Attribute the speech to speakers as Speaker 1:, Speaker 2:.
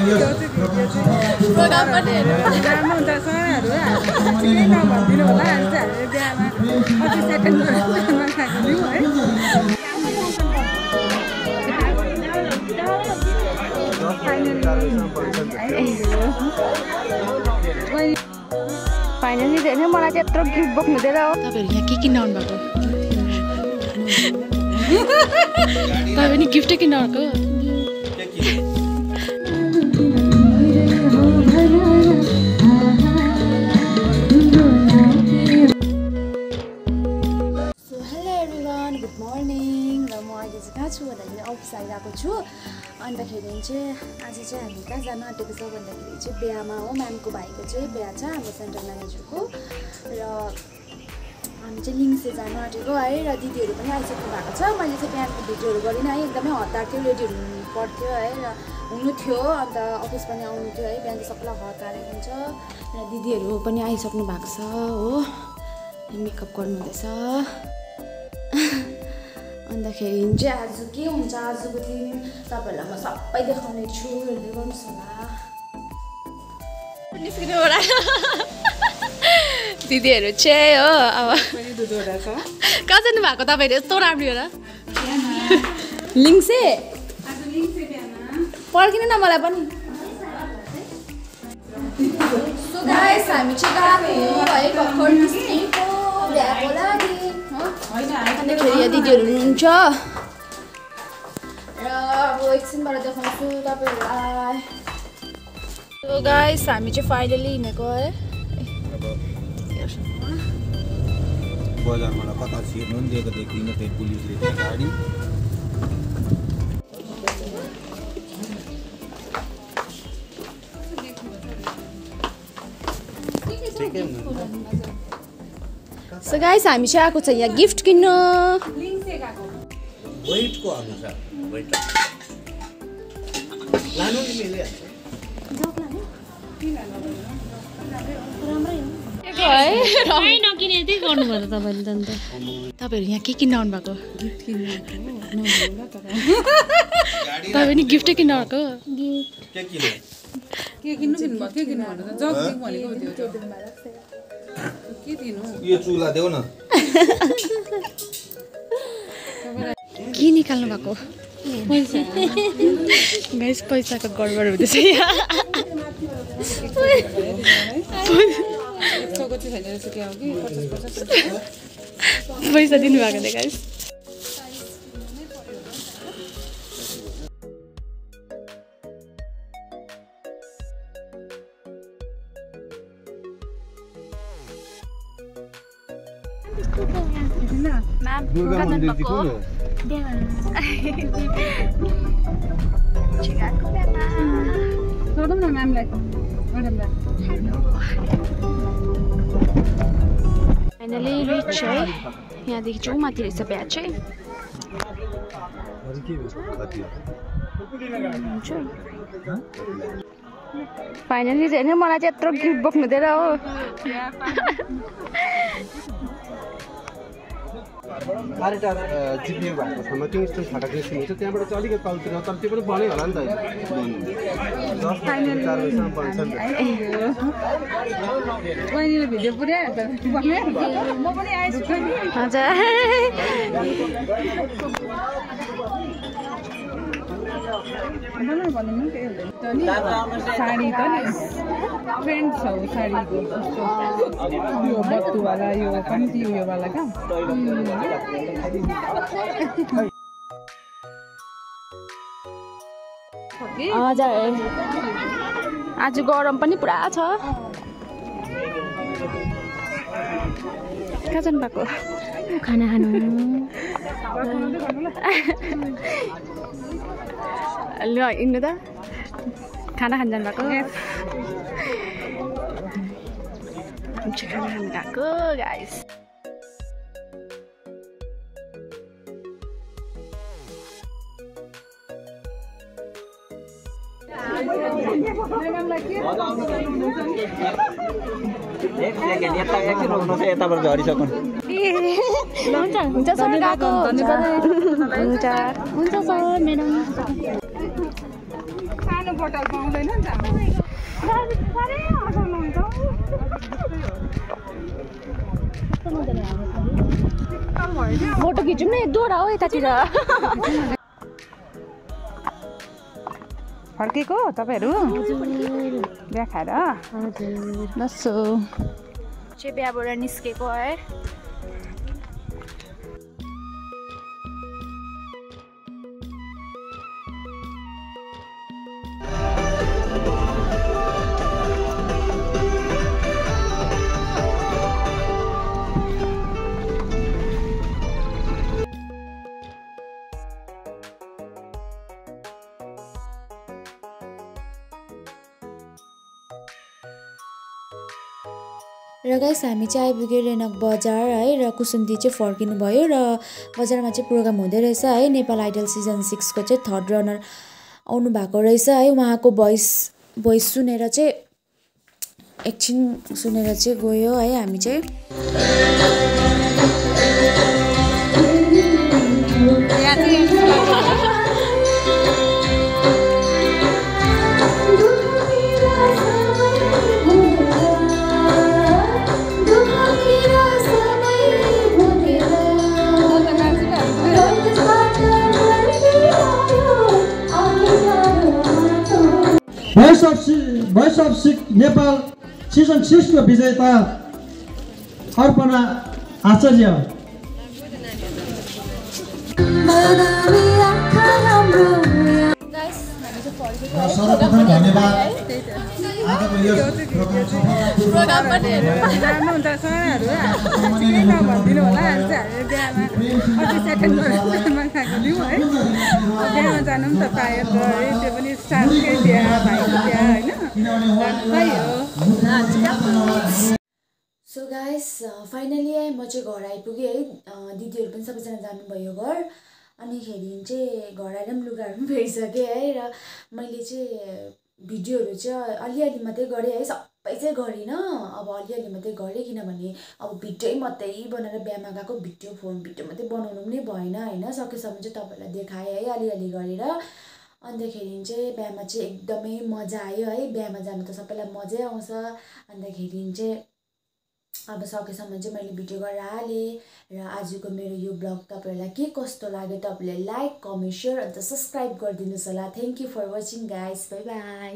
Speaker 1: programme पनि राम्रो हुन्छ सरहरू ठिकै नभनिदिनु होला अन्त हामीले बिहामा 25 सेकेन्डमा खाइदिउँ है फाइनली चाहिँ मलाई चाहिँ यत्रो गिफ्ट बोक्नु दिएर हो तपाईँहरू यहाँ के किन्न आउनु भएको तपाईँ पनि गिफ्टै किन्न आएको अफिस आइरहेको छु अन्तखेरि चाहिँ आज चाहिँ हामी कहाँ जानु आँटेको छ भन्दाखेरि चाहिँ बिहामा हो म्यामको भाइको चाहिँ बिहा छ हाम्रो सेन्ट्रल म्यानेजरको र हामी चाहिँ लिङ्से जानु आँटेको है र दिदीहरू पनि आइसक्नु भएको छ मैले चाहिँ बिहानको भिडियोहरू गरिनँ है एकदमै हतार थियो रेडीहरू हुनु पर्थ्यो है र हुनु थियो अन्त अफिस पनि आउनु थियो है बिहान सबैलाई हतारेको हुन्छ र दिदीहरू पनि आइसक्नु भएको छ हो मेकअप गर्नुहुँदैछ अन्तखेरि चाहिँ आज के हुन्छ आजको दिन तपाईँहरूलाई म सबै देखाउने छु हेर्दै गर्नुहोस् होला दिदीहरू चाहिँ हो अब कहाँ जानु भएको तपाईँहरू यस्तो राम्रो होला लिङ्से पर्खिनु न मलाई पनि सो गाइस हामी चाहिँ गएको है भर्खर निस्केको बिहाको लागि अन्तखेरि यहाँ दिदीहरू हुनुहुन्छ र अब एकछिनबाट देखाउँछु तपाईँहरूलाई सो गाइस हामी चाहिँ फाइनली हिँडेको है
Speaker 2: बजारमा कता छिर्नु नि दिएको देखिन्न त्यही पुलिसले त्यो गाडी
Speaker 1: सो गाइस हामी चाहिँ आएको छ यहाँ गिफ्ट किन्न
Speaker 2: वेटको अनुसार वेट लानु नि मिले
Speaker 1: तपाईँहरू यहाँ के किन्न आउनु भएको तपाईँ पनि गिफ्टै किन्न आएको
Speaker 2: यो चुला देऊ न
Speaker 1: के निकाल्नु भएको गाइस पैसाको गडबड हुँदैछ पैसा दिनुभएको थियो गाइस
Speaker 2: दुर्गा मन्दिर चाहिँ कुन हो
Speaker 1: सोधौँ न म्यामलाई फाइनली रिच है यहाँदेखि चाहिँ माथि रहेछ बिहा चाहिँ फाइनली चाहिँ मलाई चाहिँ यत्रो गिफ्ट बोक्नु दिएर हो
Speaker 2: आरेटा जिपियु भएको ठाउँमा किङस्टन फाटक निस्किन्छ त्यहाँबाट चाहिँ अलिकति तलतिर तर त्यो पनि बन्यो होला नि त
Speaker 1: भिडियो पुऱ्याइहाल्छ म पनि आइसक्छु हजुर साडी त नि ट्रेन्ड छ साडीको यो बत्तुवाला यो कम्ती उयोवाला क्या हजुर आज गरम पनि पुरा छ कहाँ जानु भएको खाना खानु ल हिँड्नु त खाना खान जानु भएको खाना खानु गएको गाइस
Speaker 2: यताबाट झरिसक्नु
Speaker 1: हुन्छ सर गएको हुन्छ सर म्याडम
Speaker 3: बोतल पाउँदैन नि त
Speaker 1: फोटो खिचौँ न एक दुईवटा हो यतातिर
Speaker 3: फर्केको तपाईँहरू बिहा खाएर नसो
Speaker 1: चाहिँ बिहाबाट निस्केको है र गाइस हामी चाहिँ आइपुग्यो रेनक बजार है र कुसुन्ती चाहिँ फर्किनु भयो र बजारमा चाहिँ प्रोग्राम हुँदै रहेछ है नेपाल आइडल सिजन 6 को चाहिँ थर्ड रनर आउनु भएको रहेछ है उहाँको भोइस सुनेर चाहिँ एकछिन सुनेर चाहिँ गयो है हामी चाहिँ
Speaker 4: voice of sick Nepal season 6 को विजेता अर्पणा आचार्य
Speaker 5: सर्वप्रथम धन्यवाद आजको यो प्रोग्राम
Speaker 3: जानुहुन्छ सरहरू हामीले नभनिदिनु होला चाहिँ बिहामा अझै सेकेन्ड बिहामा खाएको थियौँ है बिहामा जानु पनि त पायो त है त्यो पनि साथकै बिहा भाइको बिहा होइन
Speaker 1: सो गाइस फाइनली है म चाहिँ घर आइपुगेँ है दिदीहरू पनि सबैजना जानुभयो घर अनिखेरि चाहिँ घर आएर पनि लुगाहरू पनि फेरिसकेँ है र मैले चाहिँ भिडियोहरू चाहिँ अलिअलि मात्रै गरेँ है सबै चाहिँ गरिनँ अब अलिअलि मात्रै गरेँ किनभने अब भिडियो मात्रै बनाएर बिहामा गएको भिडियो मात्रै बनाउनु पनि भएन होइन सकेसम्म चाहिँ तपाईँहरूलाई देखाएँ है अलिअलि गरेर अन्तखेरि चाहिँ बिहामा चाहिँ एकदमै मजा आयो है बिहामा जानु त सबैलाई मजै आउँछ अन्तखेरि चाहिँ अब सकेसम्म चाहिँ मैले भिडियो गरेर हालेँ र आजको मेरो यो ब्लग तपाईँहरूलाई के कस्तो लाग्यो तपाईँहरूले like comment share and subscribe गरिदिनुहोस् होला thank you for watching guys bye by